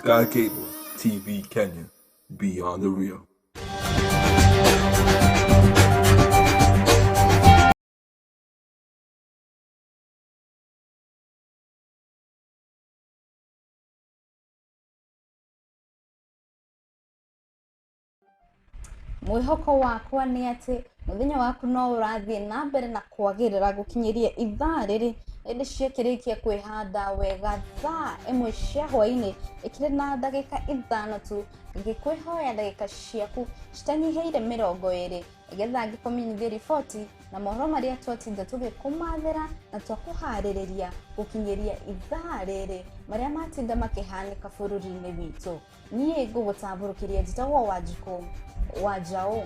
Sky Cable TV Kenya, beyond the real. Mwĩhoko wakwa nĩ atĩ mũthenya waku no ũrathiĩ na mbere na kwagĩrĩra gũkinyĩria ithaa rĩrĩ ĩndĩ ciakĩrĩkia kwĩhanda wega thaa 1 cia hwaĩ-inĩ ĩkĩrĩ na ndagĩka 5 tu, ngĩkwĩhoya ndagĩka ciaku citanyihĩire 20 nĩgetha ngĩkũmenyithie riboti na mohoro marĩa twatinda tũgĩkũmathĩra na twakũharĩrĩria gũkinyĩria ithaa rĩrĩ marĩa matinda makĩhanĩka bũrũri-inĩ witũ. Niĩ ngũgũtambũrũkĩria njĩtagwo Wanjikũ wa Njaũ.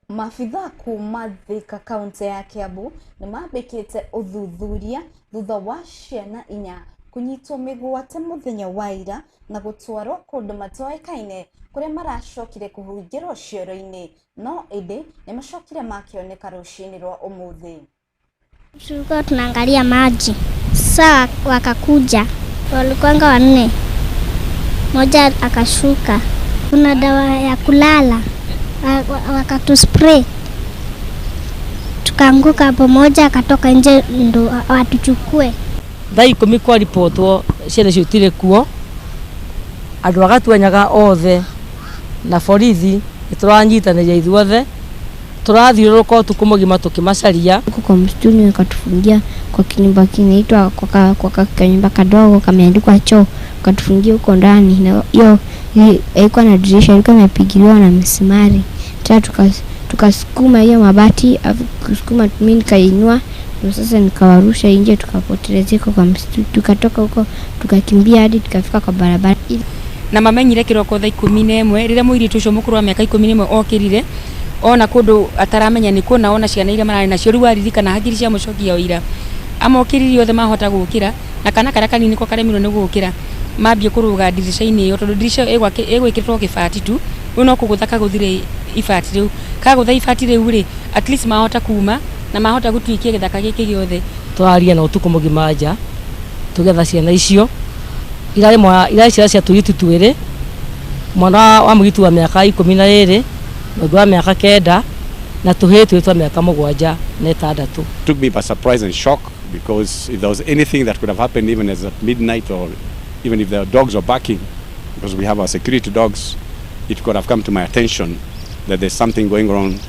Maabithaa kuma Thika kaunti ya Kiambu nĩ mambĩkĩte ũthuthuria thutha wa ciana 4 kũnyitwo mĩgwate mũthenya wa ira na gũtwarwo kũndũ matoĩkaine kũrĩa maracokire kũhingĩrwo cioro-inĩ, no ĩndĩ nĩ macokire makĩoneka rũcinĩ rwa ũmũthĩ. Tulikuwa tunaangalia maji saa, wakakuja walikuwanga 4, moja akashuka. Kuna dawa ya kulala wakatuspray, tukaanguka hapo, moja akatoka nje ndo watuchukue. Thaa 10 kwa ripotwo ciana icio itirĩ kuo, andũ a Gatuanyaga othe na borithi nĩtũranyitanĩria ithuothe, tũrathiũrũrũka ũtukũ mũgima tũkĩmacaria. Huko kwa msituni wakatufungia kwa kinyumba kinaitwa kwa kanyumba kadogo kameandikwa choo, wakatufungia huko ndani, na hiyo haikuwa na dirisha, ilikuwa imepigiliwa na misumari. Tena tukasukuma hiyo mabati, afu kusukuma mimi nikainua, ndio sasa nikawarusha nje, tukapotelezeka kwa msitu, tukatoka huko tukakimbia hadi tukafika kwa barabara. Na mamenyire kiroko thaa 11 rĩrĩa mũirĩtu ũcio mũkũrũ wa mĩaka 11 okĩrire ona kũndũ ataramenya nĩ kũ, na ona ciana iria mararĩ nacio, rĩu aririkana hakiri cia mũcokia ũira amokĩririe othe mahota gũkĩra, na kana karĩa kanini ko karemirwo nĩ gũkĩra mambie kũrũga ndirica-inĩ ĩyo, tondũ ndirica ĩyo ĩgwĩkĩrĩtwo kĩbati tu, rĩu no kũgũtha kagũthire ibati rĩu, kagũtha ibati rĩu rĩ at least mahota kuma na mahota gũtuĩkia gĩthaka gĩkĩ gĩothe. Tũraria na ũtukũ mũgima nja tũgetha ciana icio irarĩ ciana cia tũirĩtu twĩrĩ, mwana wa mũirĩtu wa mĩaka 12 na ũngĩ wa mĩaka 9 na tũhĩĩ twĩrĩ twa mĩaka 7 na 6. Took me by surprise and shock, because if there was anything that could have happened even as at midnight, or even if the dogs were barking, because we have our security dogs, it could have come to my attention that there's something going on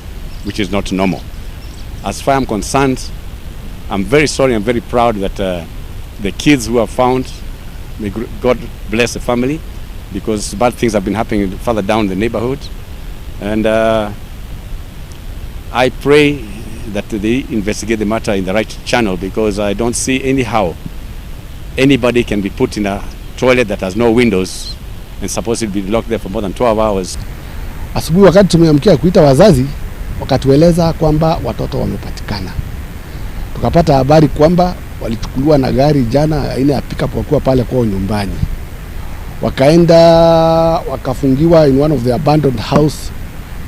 which is not normal. As far as I'm concerned, I'm very sorry and very proud that the kids who are found, may God bless the family, because bad things have been happening further down the neighborhood. And I pray that they investigate the matter in the right channel, because I don't see anyhow anybody can be put in a toilet that has no windows and supposedly be locked there for more than 12 hours. Asubuhi wakati tumeamkia kuita wazazi, wakatueleza kwamba watoto wamepatikana. Tukapata habari kwamba walichukuliwa na gari jana aina ya pickup wakiwa pale kwao nyumbani. Wakaenda wakafungiwa in one of the abandoned house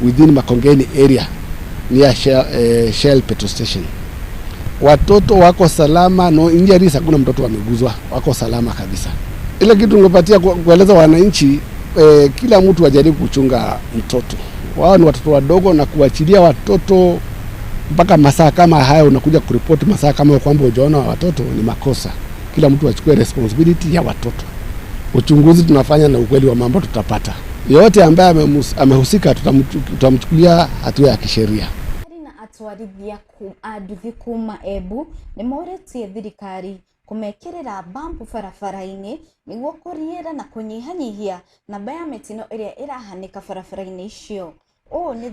within Makongeni area near Shell petrol station. Watoto wako salama, no injuries, hakuna mtoto ameguzwa, wako salama kabisa. Ile kitu ningepatia kueleza wananchi, kila mtu ajaribu kuchunga mtoto. Wao ni watoto wadogo, na kuachilia watoto mpaka masaa kama haya unakuja kuripoti masaa kama kwamba hujaona watoto ni makosa. Kila mtu achukue responsibility ya watoto. Uchunguzi tunafanya na ukweli wa mambo tutapata. Yote ambaye amehusika tutamchukulia hatua ya kisheria. Na atwarithia a nduthi kuma Embu nĩ morĩtie thirikari kũmekĩrĩra bambu barabara-inĩ nĩguo kũriĩra na kũnyihanyihia namba ya mĩtino ĩrĩa ĩrahanĩka barabara-inĩ icio.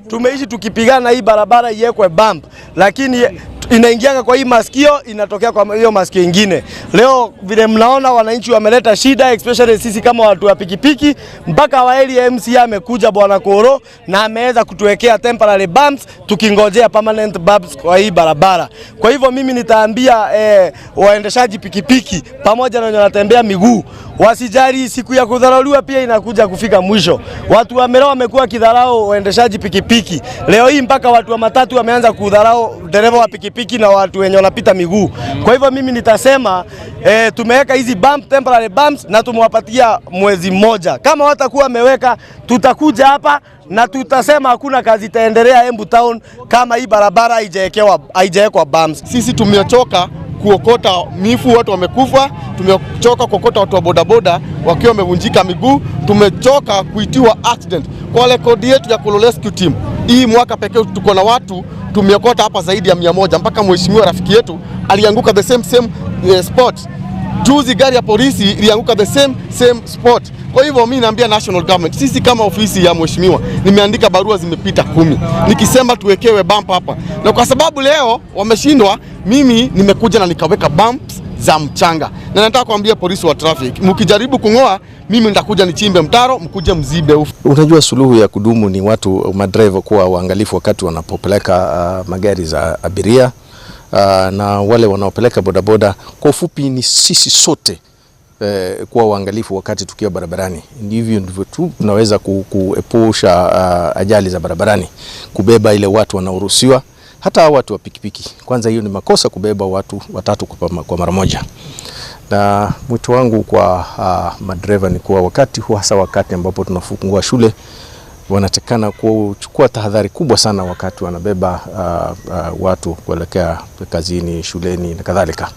Tumeishi tukipigana hii barabara iwekwe bump, lakini inaingianga kwa hii masikio inatokea kwa hiyo masikio ingine. Leo vile mnaona wananchi wameleta shida, especially sisi kama watu wa pikipiki, mpaka wa area MC amekuja Bwana Koro na ameweza kutuwekea temporary bumps tukingojea permanent bumps kwa hii barabara. Kwa hivyo mimi nitaambia waendeshaji pikipiki pamoja na wenye wanatembea miguu Wasijali, siku ya kudharauliwa pia inakuja kufika mwisho. Watu wa Mero wamekuwa kidharau waendeshaji pikipiki. Leo hii mpaka watu wa matatu wameanza kudharau dereva wa pikipiki na watu wenye wanapita miguu. Kwa hivyo mimi nitasema tumeweka hizi bump, temporary bumps, na tumewapatia mwezi mmoja. Kama watakuwa wameweka, tutakuja hapa na tutasema hakuna kazi itaendelea Embu Town kama hii barabara haijawekwa bumps. Sisi tumechoka kuokota mifu, watu wamekufa. Tumechoka kuokota watu wa bodaboda wakiwa wamevunjika miguu. Tumechoka kuitiwa accident. Kwa rekodi yetu ya Kololo Rescue Team, hii mwaka pekee tuko na watu tumeokota hapa zaidi ya 100, mpaka mheshimiwa rafiki yetu alianguka the same spot. Juzi gari ya polisi ilianguka the same spot. Kwa hivyo mimi naambia national government, sisi kama ofisi ya mheshimiwa, nimeandika barua zimepita 10 nikisema tuwekewe bump hapa, na kwa sababu leo wameshindwa, mimi nimekuja na nikaweka bumps za mchanga. Na nataka kuambia polisi wa traffic, mkijaribu kungoa, mimi nitakuja nichimbe mtaro, mkuje mzibe ufu. Unajua, suluhu ya kudumu ni watu madereva kuwa waangalifu wakati wanapopeleka magari za abiria na wale wanaopeleka bodaboda. Kwa ufupi ni sisi sote kuwa waangalifu wakati tukiwa barabarani. Ndivyo ndivyo tu tunaweza kuepusha ajali za barabarani. Kubeba ile watu wanaoruhusiwa, hata watu wa pikipiki. Kwanza hiyo ni makosa kubeba watu watatu kwa mara moja. Na mwito wangu kwa madereva ni kuwa wakati huu, hasa wakati ambapo tunafungua shule, wanatakana kuchukua tahadhari kubwa sana wakati wanabeba watu kuelekea kazini, shuleni na kadhalika.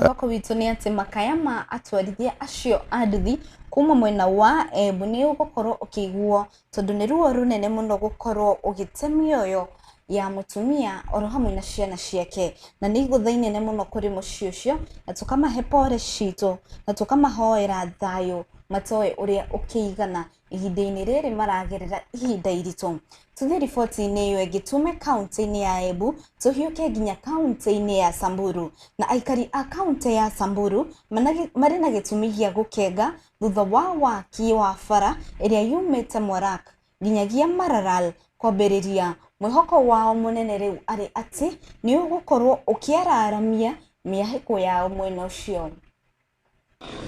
Mwako witũ nĩ atĩ makaya ma atwarithia acio a nduthi kuma mwena wa Embu nĩ ũgũkorwo ũkĩiguo tondũ nĩ ruo rũnene mũno gũkorwo ũgĩte mĩoyo ya mũtumia oro hamwe na ciana ciake, na nĩ igũtha inene mũno kũrĩ mũciĩ ũcio, na tũkamahe pore citũ na tũkamahoera thayũ matoe ũrĩa ũkĩigana ihinda-inĩ rĩrĩ maragerera ihinda iritũ. Tuthiĩ riboti-inĩ ĩyo ĩngĩ tume kaunti-inĩ ya Embu tũhiũke nginya kaunti-inĩ ya Samburu, na aikari a kaunti ya Samburu marĩ na gĩtũmi gĩa gũkenga thutha wa waki wa bara ĩrĩa yumĩte Mwarak nginyagia Maralal kwambĩrĩria. Mwĩhoko wao mũnene rĩu arĩ atĩ nĩ ũgũkorwo ũkĩararamia mĩahĩko yao mwena ũcio.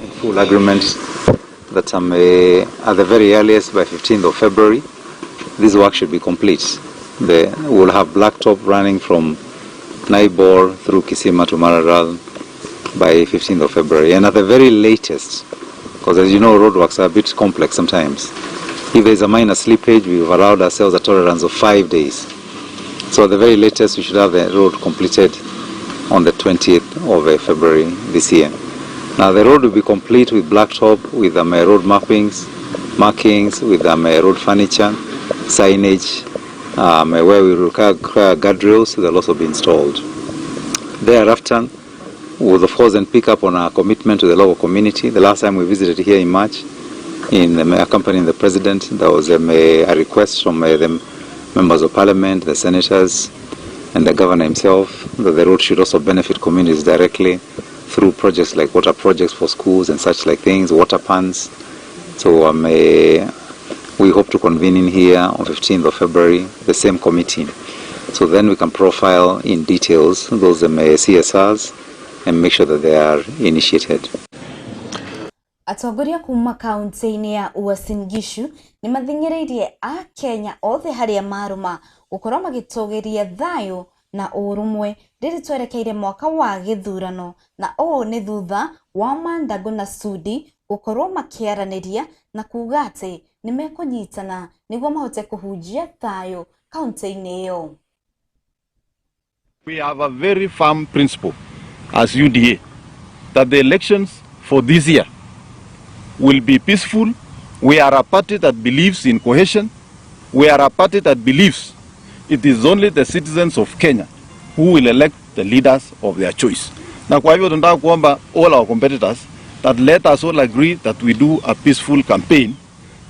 In full agreement that at the very earliest by 15th of February, this work should be complete. We'll have blacktop running from Naibor through Kisima to Maralal by 15th of February. And at the very latest, because as you know, roadworks are a bit complex sometimes. If there's a minor slippage, we've allowed ourselves a tolerance of 5 days. So at the very latest, we should have the road completed on the 20th of February this year. Now the road will be complete with blacktop, with road mappings, markings, with road furniture, signage, where we require guardrails, they'll also be installed. Thereafter, we'll of course then pick up on our commitment to the local community. The last time we visited here in March, in accompanying the president, there was a request from the members of parliament, the senators, and the governor himself that the road should also benefit communities directly through projects like water projects for schools and such like things, water pans. So we hope to convene in here on 15th of February, the same committee. So then we can profile in details those CSRs and make sure that they are initiated. Atongoria kuma kaunti-inĩ ya Uasin Gishu nĩ mathing'ĩrĩirie a Kenya othe harĩa marũma gũkorwo magĩtũgĩria thayũ na ũrũmwe rĩrĩ twerekeire mwaka wa gĩthurano, na ũũ nĩ thutha wa Mandago na Sudi gũkorwo makĩaranĩria na kuga atĩ nĩ mekũnyitana nĩguo mahote kũhunjia thayũ kaunti-inĩ ĩyo. We have a very firm principle as UDA that the elections for this year will be peaceful. We are a party that believes in cohesion. We are a party that believes it is only the citizens of Kenya who will elect the leaders of their choice. Na kwa hivyo tunataka kuomba all our competitors that let us all agree that we do a peaceful campaign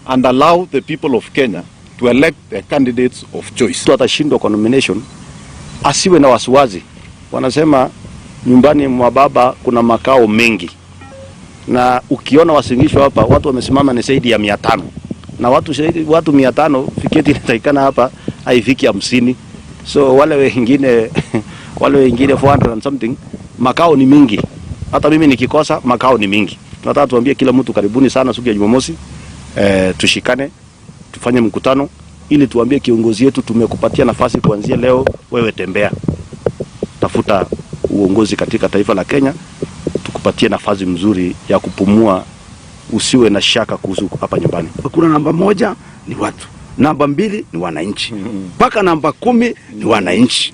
and allow the people of Kenya to elect their candidates of choice. Mtu atashindwa kwa nomination asiwe na wasiwasi. Wanasema nyumbani mwa baba kuna makao mengi. Na ukiona wasingisho hapa watu wamesimama ni zaidi ya 500. Na watu 500 fiketi inatakikana hapa haifiki 50. So wale wengine 400 and something, makao ni mingi. Hata mimi nikikosa makao ni mingi. Tunataka tuambie kila mtu karibuni sana siku ya Jumamosi, tushikane tufanye mkutano ili tuambie kiongozi yetu tumekupatia nafasi kuanzia leo, wewe tembea, tafuta uongozi katika taifa la Kenya, tukupatie nafasi mzuri ya kupumua, usiwe na shaka kuhusu hapa nyumbani. Kuna namba 1 ni watu, namba 2 ni wananchi, mpaka namba 10 ni wananchi.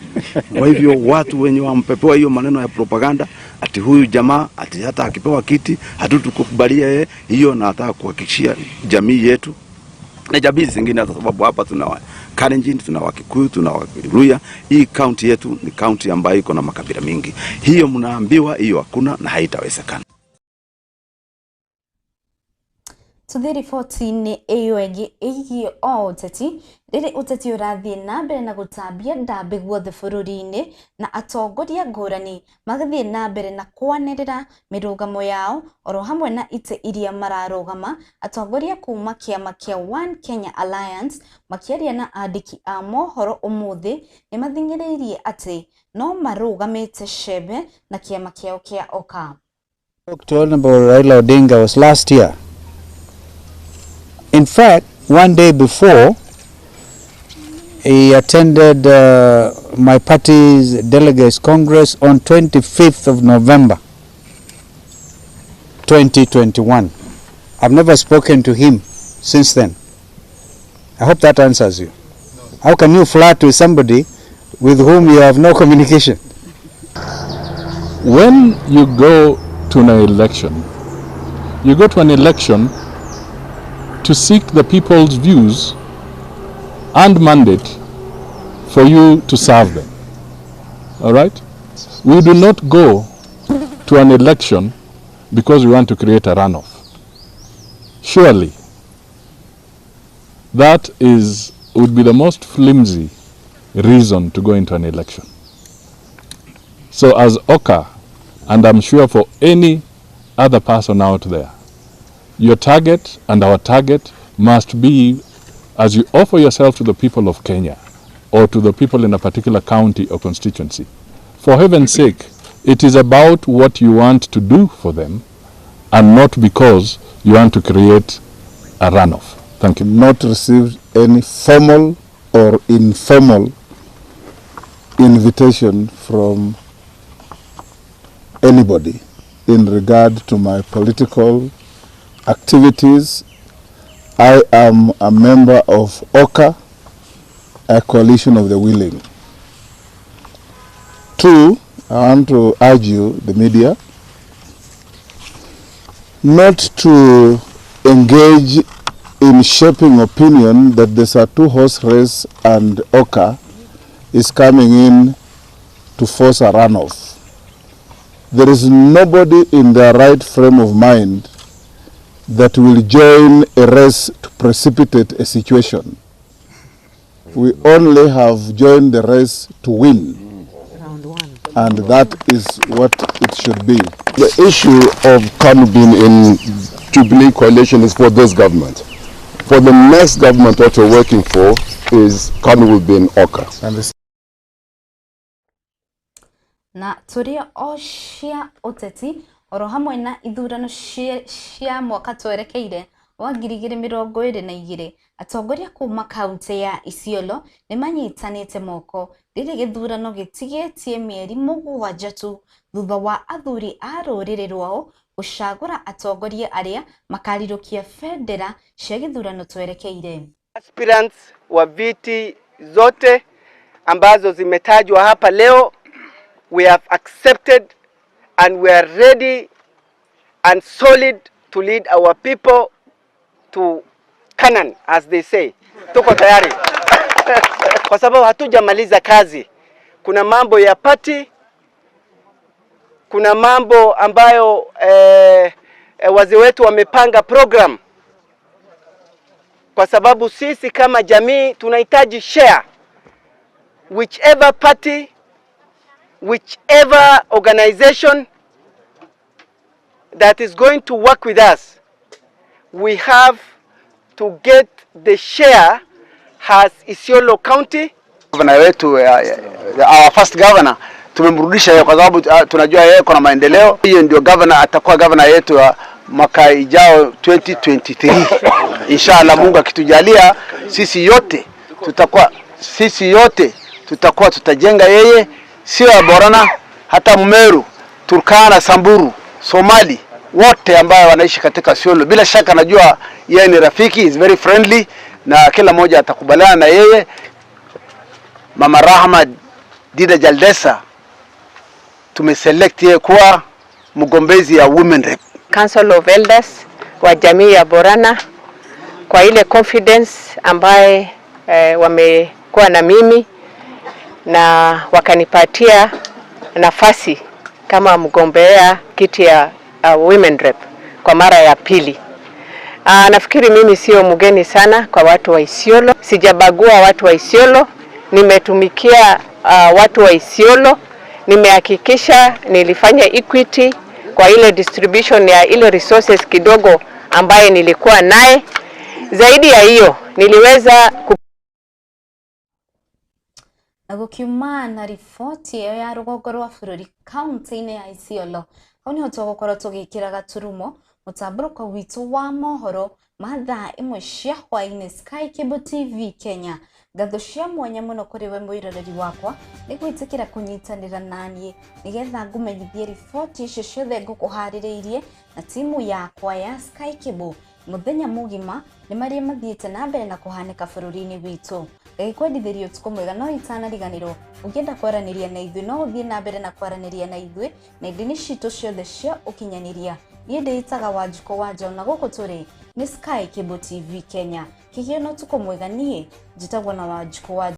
Kwa hivyo watu wenye wampepewa hiyo maneno ya propaganda ati huyu jamaa ati hata akipewa kiti hatutukubalia yeye, hiyo nataka kuhakikishia jamii yetu na jamii zingine, kwa sababu hapa tuna Kalenjin, tuna Wakikuyu, tuna Waluhya. Hii county yetu ni county ambayo iko na makabila mingi. Hiyo mnaambiwa hiyo hakuna na haitawezekana. Tuthi riboti-inĩ ĩyo ĩngĩ ĩgiĩ o ũteti, rĩrĩ ũteti ũrathiĩ na mbere na gũtambia ndambĩ guothe bũrũri-inĩ na atongoria ngũrani magĩthiĩ na mbere na kwanĩrĩra mĩrũgamo yao oro hamwe na itĩ iria mararũgama. Atongoria kuma kĩama kĩa One Kenya Alliance makĩaria na andĩki a mohoro ũmũthĩ nĩ mathing'ĩrĩirie atĩ no marũgamĩte cembe na kĩama kĩao kĩa OKA. To Honorable Raila Odinga was last year. In fact, one day before, he attended my party's delegates congress on 25th of November 2021. I've never spoken to him since then. I hope that answers you. How can you flirt with somebody with whom you have no communication? When you go to an election, you go to an election to seek the people's views and mandate for you to serve them. All right? We do not go to an election because we want to create a runoff. Surely, that would be the most flimsy reason to go into an election. So as OKA, and I'm sure for any other person out there, your target and our target must be, as you offer yourself to the people of Kenya or to the people in a particular county or constituency, for heaven's sake, it is about what you want to do for them and not because you want to create a runoff. Thank you. Not received any formal or informal invitation from anybody in regard to my political activities. I am a member of OKA, a coalition of the willing. 2, I want to urge you, the media, not to engage in shaping opinion that there's a two-horse race and OKA is coming in to force a runoff. There is nobody in their right frame of mind that will join a race to precipitate a situation. We only have joined the race to win. And that is what it should be. The issue of KANU being in Jubilee coalition is for this government. For the next government, what we're working for is KANU will be in OKA. Na tũrĩ o cia ũteti oro hamwe na ithurano cia mwaka twerekeire wa 2022, atongoria kuma kaunti ya Isiolo nĩ manyitanĩte moko rĩrĩ gĩthurano gĩtigĩtie mĩeri 7 tu thutha wa athuri a rũrĩrĩ rwao gũcagũra atongoria arĩa makarirũkia bendera cia gĩthurano twerekeire. Aspirants wa viti zote ambazo zimetajwa hapa leo, we have accepted and we are ready and solid to lead our people to Canaan, as they say. Tuko tayari. Kwa sababu hatujamaliza kazi. Kuna mambo ya party, kuna mambo ambayo wazee wetu wamepanga program. Kwa sababu sisi kama jamii tunahitaji share. Whichever party, whichever organization that is going to work with us, we have to get the share as Isiolo County. Governor wetu, our first governor, tumemrudisha yeye kwa sababu tunajua yeye kuna maendeleo. Hiyo ndio governor, atakuwa governor yetu Mwaka ijao 2023, inshallah, Mungu akitujalia, sisi yote tutakuwa tutajenga yeye, sio ya Borana, hata Mmeru, Turkana, Samburu, Somali wote ambao wanaishi katika Isiolo. Bila shaka najua yeye ni rafiki, is very friendly na kila mmoja atakubaliana na yeye. Mama Rahma Dida Jaldesa tumeselect yeye kuwa mgombezi ya women rep. Council of Elders wa jamii ya Borana kwa ile confidence ambaye wamekuwa na mimi na wakanipatia nafasi kama mgombea kiti ya women rep kwa mara ya pili. Nafikiri mimi sio mgeni sana kwa watu wa Isiolo. Sijabagua watu wa Isiolo, nimetumikia watu wa Isiolo, nimehakikisha nilifanya equity kwa ile distribution ya ile resources kidogo ambaye nilikuwa naye. Zaidi ya hiyo niliweza Na gũkiuma na riboti ĩyo ya rũgongo rwa bũrũri kaunti-inĩ ya Isiolo, hau niho tũgũkorwo tũgĩkĩra gaturumo mũtambũrũko witũ wa mohoro ma thaa 1 cia hwaĩ-inĩ, Sky Cable TV Kenya. Ngatho cia mwanya mũno kũrĩ we mwĩroreri wakwa nĩ gwĩtĩkĩra kũnyitanĩra naniĩ nĩgetha ngũmenyithie riboti icio ciothe ngũkũharĩrĩirie na timu yakwa ya Sky Cable mũthenya mũgima nĩ marĩa mathiĩte na mbere na kũhanĩka bũrũri-inĩ witũ. Ngagĩkwendithĩria ũtukũ mwega, no itanariganĩrwo, ũngĩenda kwaranĩria na ithuĩ no ũthiĩ na mbere na kwaranĩria na ithuĩ na indini citũ ciothe cia ũkinyanĩria. Niĩ ndĩĩtaga Wanjikũ wa Njaũ na gũkũ tũrĩ nĩ Sky Cable TV Kenya. Kĩgĩo na ũtukũ mwega, niĩ njĩtagwo na Wanjikũ wa